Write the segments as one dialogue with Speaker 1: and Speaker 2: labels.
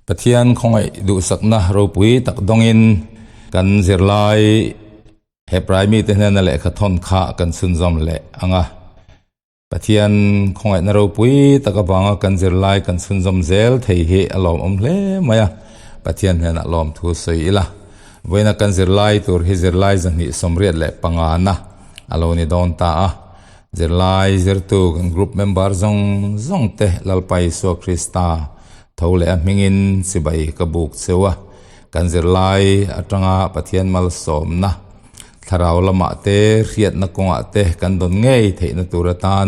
Speaker 1: Pathian khawngaih duhsakna ropui tak dawngin kan zirlai Hebrai mite hnena lehkha thawn kha kan chhunzawm leh ang a. Pathian khawngaihna ropui tak avanga kan zirlai kan chhunzawm zel thei hi a lawmawm hle mai a, Pathian hnenah lawmthu sawi ila. Vawiina kan zirlai tur hi zirlai 285 na a lo ni dawn ta a. Zirlai zirtu kan group member zawng zawng te Lalpa Isua Krista tho leh a hmingin chibai ka buk cheu a. Kan zirlai atanga Pathian malsawmna thlarau lamah te hriatna kawngah te kan dawn ngei theihna tur atan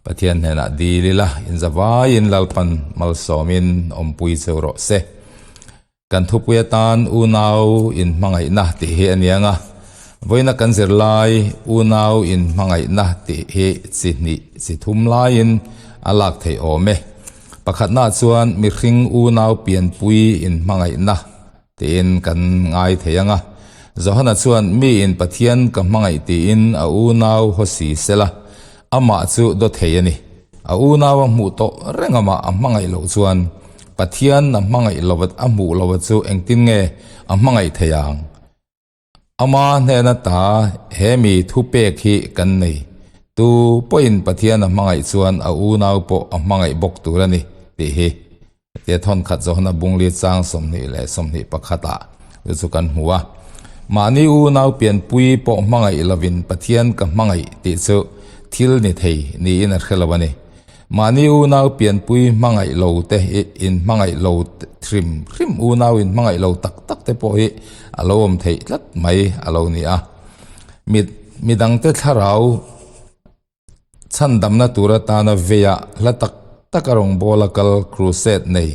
Speaker 1: Pathian hnenah dil ila inzavaiin Lalpan malsawmin awmpui cheu rawh se. Kan thupui atan unau inhmangaihna tih hi a niang a, vawiina kan zirlai unau inhmangaihna tih hi chi hnih chi thum laiin a lak theih awm e. Pakhatnaah chuan mihring unau pianpui inhmangaihna tiin kan ngai thei ang a, Johana chuan miin Pathian ka hmangaih tiin a unau haw si sela, amah chu daw thei a ni. A unau a hmuh tawh reng amah a hmangaih loh chuan Pathian a hmangaih lo a hmuh lo chu engtin nge a hmangaih thei ang? Ama hnena ta he mi thupek hi kan nei. Tu pawhin Pathian a hmangaih chuan a unau pawh a hmangaih bawk tur a ni tih hi tia thawnkhat Johana bungli chang 21 ah chu chu kan hmu a. Mahni unau pianpui pawh hmangaih lovin Pathian ka hmangaih tih chu thil ni thei niin a hre lo a ni. Mahni unau pianpui hmangaih lo te hi in hmangaih lo hrim hrim unau in hmangaih lo tak tak te pawh hi a lo awm theih tlat mai a lo ni a. Mi midangte thlarau chhandamna tur atana veia hla tak tak a rawngbawla kal crusade nei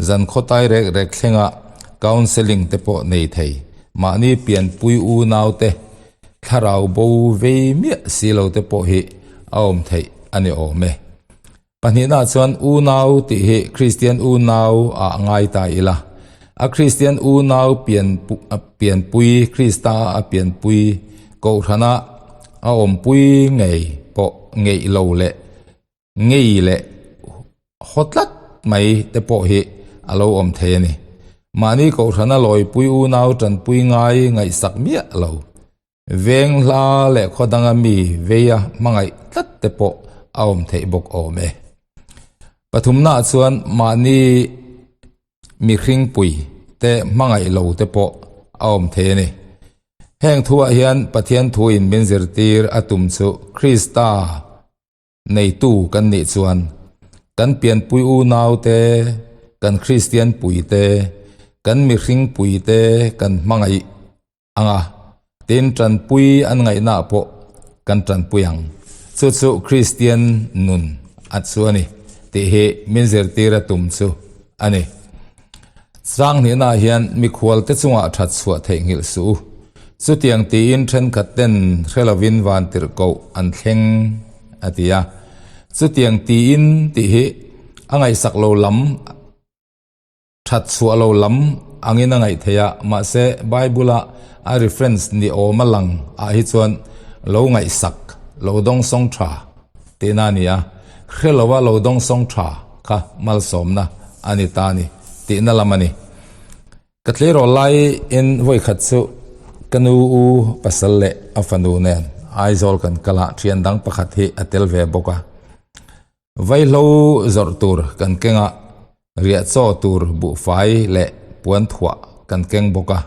Speaker 1: zan khawtai rek rek thlenga counselling te pawh nei thei mahni pianpui unau te Thlarau bo vei miah si lo te pawh hi a awm theih a ni awm e. Pahnihnaah chuan unau tih hi Kristian unau ah ngai ta ila. A Kristian unau pian pianpui Krista a pianpui kohhrana a awmpui ngei pawh ngeih lo leh ngei leh haw tlat mai te pawh hi a lo awm thei a ni. Mahni kohhrana lawipui unau tanpui ngai ngaihsak miah lo. Veng hla leh khaw danga mi veia hmangaih tlat te pawh a awm theih bawk awm e. Pathumnaah chuan mahni mihringpui te hmangaih lo te pawh a awm thei a ni. Heng thuah hian Pathian thuin min zirtir a tum chu Krista Neitu kan nih chuan kan pianpui unau te, kan Kristian pui te, kan mihring pui te kan hmangaih ang a, tin tanpui an ngaihnaah pawh kan tanpui ang. Chu chu Kristian nun a chu a ni tih hi min zirtir a tum chu a ni. Changhnihnaah hian mikhualte chungah that chhuah theihnghilh suh u. Chutiang tiin thenkhat ten hre lovin vantirh koh an thleng a ti a. Chutiang tiin tih hi a ngaihsak lo lam, that chhuah lo lam angin a ngaih theih a, mahse Bible-a a reference ni awm a lang ah hi chuan lo ngaihsak, lo dawngsawng tha tihna a ni a, hre lova lo dawngsawng tha kha malsawmna a ni ta a ni tihna lam a ni. Ka tleirawl laiin vawikhat chu ka nu u pasal leh a fanu nen Aizawl kan kal a, thian dang pakhat hi a tel ve bawk a. Vaihlo zawrh tur kan keng a, riah chaw tur buhfai leh puan thuah kan keng bawk a.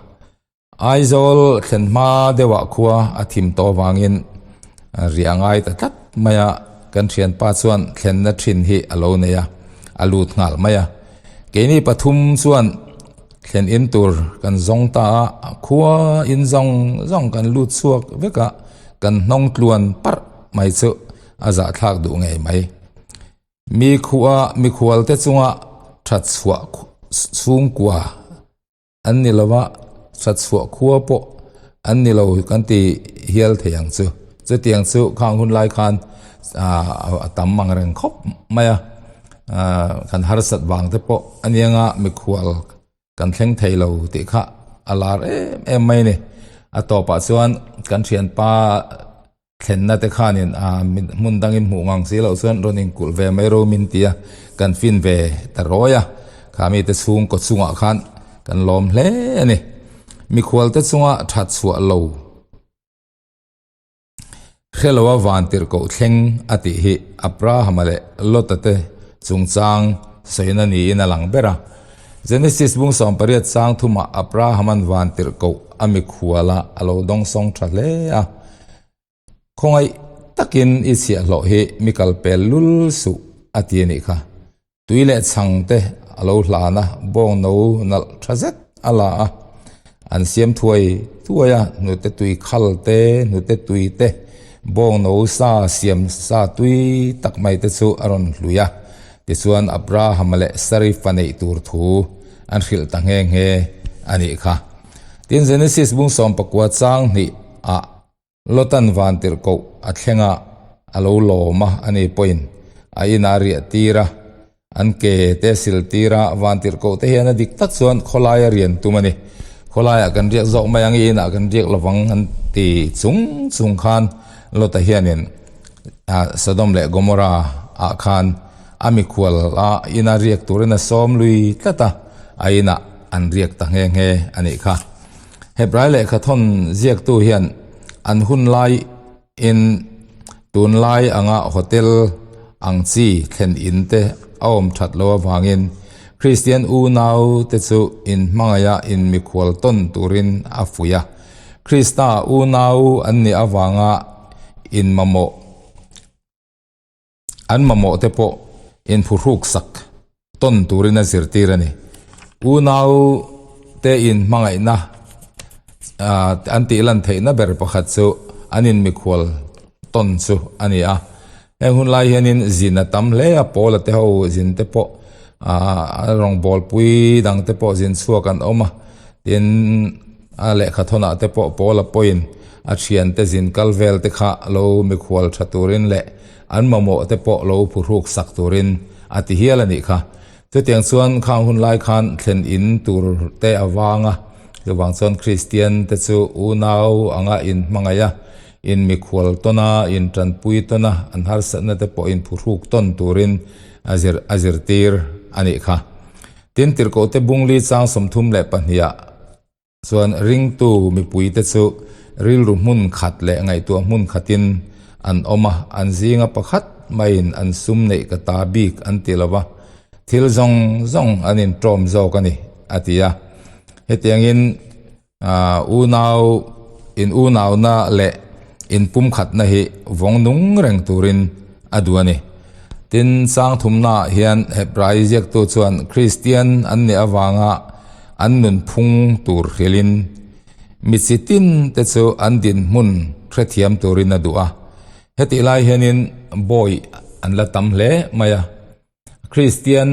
Speaker 1: Aizawl thlen hma deuhah khua a thim tawh avangin riah ngai ta tlat mai a, kan thianpa chuan thlenna thin hi a lo nei a, a lut nghal mai a. Keini pathum chuan thlen in tur kan zawng ta a, khua in zawng zawng kan lut chhuak vek a, kan hnawng tluan parh mai chu a zahthlak duh ngei mai. Mi khua mikhualte chunga that chhuah chhungkua an ni lo a, that chhuah khua pawh an ni lo kan ti hial thei ang chu. Chutiang chu khang hun lai khan a tam ang reng khawp mai a, kan harsat vang te pawh a nia mikhual kan thleng thei lo tih kha a lar em em mai a ni. A tawpah chuan kan thianpa Thlenna te khanin a hmun dangin hmuh ngang si loh chuan rawn inkulh ve mai ro min ti a, kan fin ve ta rawi a. Kha mite chhungkaw chungah khan kan lawm hle a ni. Mikhualte chunga that chhuah lo hre loa vantirhkoh thleng a tih hi Abrahama leh Lota te chungchang sawina niin a lang ber a. Genesis bung 18 chang thumah Abrahama'n vantirhkoh a mikhuala a lo dawngsawng tha hle a. Khawngaih takin i chhiahhlawh hi mi kal pel lul suh a ti a nih kha. Tui leh chhang te a lo hlan a, bawng no nalh tha zet a la a, an siam thuai thuai a, hnute tui khal te, hnute tui te, bawng no sa siam sa tui tak mai te chu a rawn hlui a. Tichuan Abrahama leh Sari fa neih tur thu an hrilh ta nghe nghe a nih kha. Tin, Genesis bung 19 chang hnih ah Lotan vantirhkoh a thleng a, a lo lawm a, ani pawhin a inah a riah tir a, an ke te a sil tir a, vantirhkoh te hian a dik tak chuan khawlaia rian tum a ni. Khawlaiah kan riak zawk mai ang i inah kan riak lovang an ti chung chung khan Lota hianin Sodom leh Gomorrah ah khan a mikhual a ina riak turin a sawm lui tlat a, a inah an riak ta nghe nghe a nih kha. Hebrai lehkha thawn ziaktu hian an hun lai in tunlai anga hotel ang chi thlen in te a awm that loh avangin Kristian unau te chu in hmangaih a in mikhual tawn turin a fuih a. Krista unau an nih avanga in mamawh An mamawh te pawh inphuhruk sak tawn turin a zirtir a ni. Unau te inhmangaihna an tih lan theihna ber pakhat chu an inmikhual tawn chu a ni a. Heng hun lai hianin zin a tam hle a, Paula te ho zin te pawh a rawngbawlpui dang te pawh zin chhuak an awm a, tin A lehkha thawnah te pawh Paula pawhin a thiante zin kal vel te kha lo mikhual tha turin leh an mamawh te pawh lo phuhruk sak turin a ti hial a nih kha. Chutiang chuan khang hun lai khan thlen in tur te a vang a, chuvang chuan Kristian te chu unau anga in hmangaih a, in mikhual tawn a, in tanpui tawn a, an harsatna te pawh in phuhruk tawn turin a zir a zirtir a nih kha. Tin, Tirhkohte Bungli chang 32 ah chuan ringtu mipuite chu rilru hmun khat leh ngaihtuah hmun khatin an awm a, an zinga pakhat maiin an sum neih ka ta bik an ti lo va, thil zawng zawng an inṭawm zawk a ni, a ti a. Hetiangin Unau in unauna leh inpumkhatna hi vawng nung reng turin a duh a ni. Tin, Sangthumnaah hian Hebrai ziaktu chuan Kristian an nih avanga an nunphung tur hrilhin mi chi tin te chu an dinhmun hrethiam turin a duh a. Hetih lai hianin bawi an la tam hle mai a. Kristian.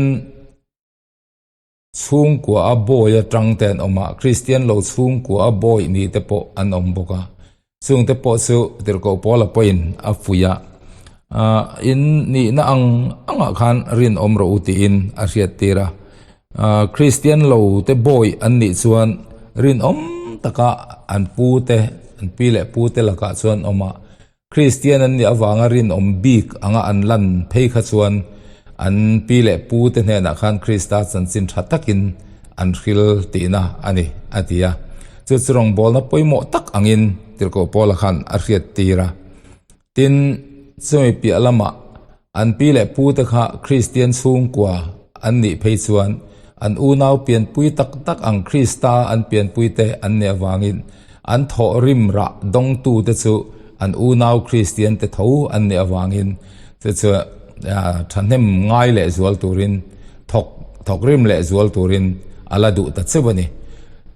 Speaker 1: Chhungkua a bawi atang te an awm a, Kristian lo chhungkua a bawi ni te pawh an awm bawk a. Chung te pawh chu Tirhkoh Paula pawhin a fuih a, In nihna ang angah khan rinawm rawh u tiin a hriattir a. Kristian lo te bawi an nih chuan rinawm taka an pu te, an pi leh pu te lakah chuan awm a, Kristian an nih avanga rinawm bik anga an lan phei kha chuan an pi leh pu te hnenah khan Krista chanchin tha takin an hril tihna a ni, a ti a. Chu chu rawngbawlna pawimawh tak angin Tirhkoh Paula khan a hriattir a. Tin, chumi piah lamah an pi leh pu te kha Kristian chhungkua an nih phei chuan an unau pianpui tak tak ang Krista an pianpui te an nih avangin An thawhrim rah dawngtute chu an unau Kristiante tho an nih avangin chu chu thahnem ngai leh zual turin, thawk thawkrim leh zual turin a la duh ta cheu a ni.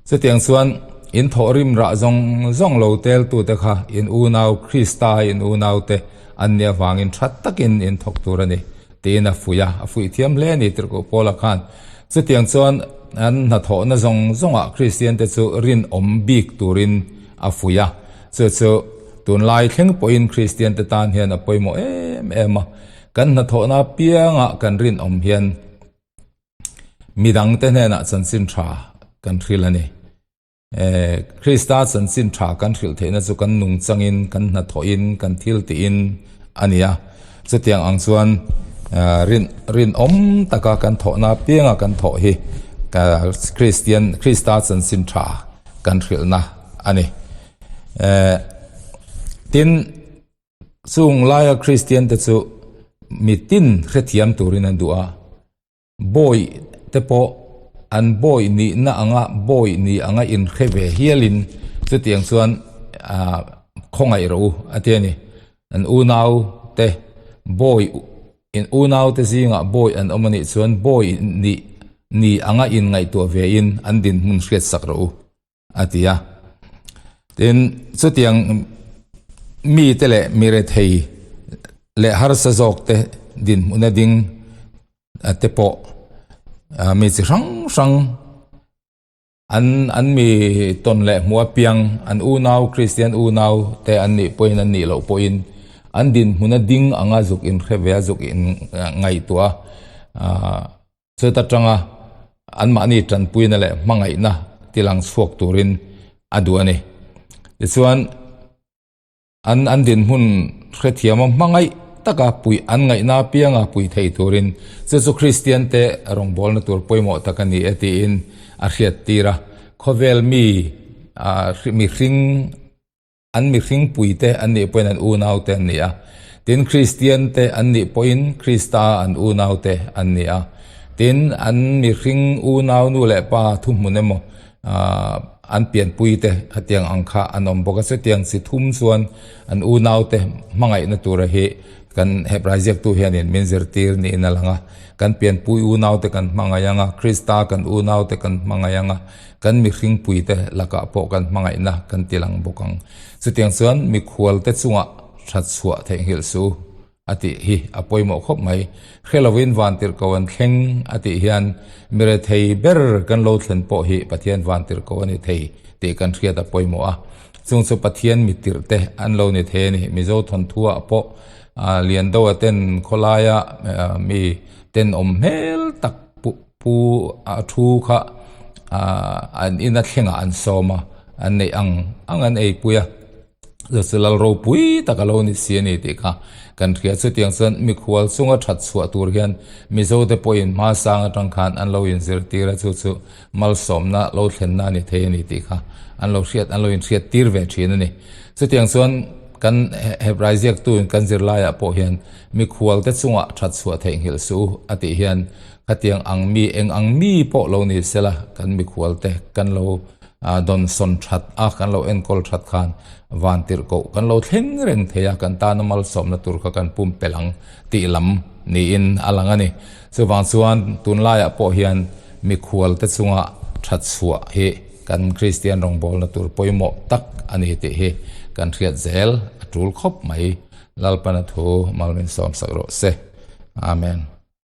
Speaker 1: Chutiang chuan in thawhrim rah zawng zawng lo teltute kha in unau Krista in unaute an nih avangin tha takin in thawk tur a ni tiin a fuih a, a fuih thiam hle a ni Tirhkoh Paula khan. Chutiang chuan an hnathawhna zawng zawngah Kristiante chu rinawm bik turin a fuih a, chu chu tunlai thleng pawhin Kristiante tan hian a pawimawh em em a. Kan hnathawhna apiangah kan rinawm hian midangte hnenah chanchin tha kan hrilh a ni. Krista chanchin tha kan hrilh theihna chu kan nungchangin, kan hnathawhin, kan thil tihin a ni a. Chutiang ang chuan Rin rinawm taka kan thawhna apianga kan thawh hi Kristian Krista chanchin tha kan hrilhna a ni. Tin, chung laia Kristian te chu mitin hrethiam turin an duh a. Bawi te pawh an bawi nihna anga bawi ni anga inhre ve hialin chutiang chuan ah khawngaih rawh u a ti a ni. An unau te bawi in unau te zingah bawi an awm a nih chuan bawi nih ni anga inngaihtuah ve in an dinhmun hriat sak rawh u a ti a. Tin, chutiang mite leh mi rethei leh harsa zawk te dinhmuna ding te pawh mi chi hrang hrang an an mi tawn leh hmuh apiang an unau Kristian unau te an nih pawhin an nih loh pawhin an dinhmuna ding anga zuk inhre ve a zuk in ngaihtuah a ah Chuta tanga anmahni tanpuina leh hmangaihna tilang chhuak turin a duh a ni. Tichuan, an an dinhmun hrethiama hmangaih taka pui an ngaihna apianga pui thei turin chu chu Kristiante rawngbawlna tur pawimawh tak a ni e tiin a hriattir a. Khawvel mi mihring An mihring puite an nih pawhin an unaute an ni a. Tin, Kristiante an nih pawhin Krista an unaute an ni a. Tin, an mihring unau nu leh pa thuhmun emaw, an pianpuite hetiang ang kha an awm bawk a. Chutiang chi thum chuan an unaute hmangaihna tura hi kan Hebrai ziaktu hianin min zirtir niin a lang a. Kan pianpui unaute kan hmangaih ang a, Krista kan unaute kan hmangaih ang a. Kan mihringpuite lakah pawh kan hmangaihna kan ti lang bawk ang. Chutiang chuan mikhualte chungah that chhuah theihnghilh suh u a tih hi a pawimawh khawp mai. Hre lovin vantirhko an thleng a tih hian mi rethei ber kan lo thlen pawh hi Pathian vantirhko a ni thei tih kan hriat a pawimawh a. Chung chu Pathian mitirhte an lo ni thei a ni. Mizo thawnthuah pawh Liandoa ten khawlaia mi tenawm hmel tak Pu a thu kha an ina thlengah an sawm a, an neih ang ang an eipui a, chu chu lal ropui tak a lo ni si a ni tih kha kan hria. Chutiang chuan mikhual chunga that chhuah tur hian Mizote pawhin hmasang atang khan an lo inzirtir a, chu chu malsawmna lo thlenna a ni thei a ni tih kha an lo hriat an lo inhriat tir ve thin a ni. Chutiang chuan kan Hebrai ziaktuin kan zirlaiah pawh hian mikhualte chungah that chhuah theihnghilh suh u a tih hian Khatiang ang mi eng ang mi pawh lo ni sela kan mikhualte kan lo dawnsawn that a, kan lo enkawl that khan vantirhkoh kan lo thleng reng thei a, kan tana malsawmna tur kha kan pumpelh ang tih lam niin a lang a ni. Chuvang chuan tunlaiah pawh hian mikhualte chunga that chhuah hi kan Kristian rawngbawlna tur pawimawh tak a ni tih hi kan hriat zel a tul khawp mai. Lalpana thu mal min sawmsak rawh se. Amen.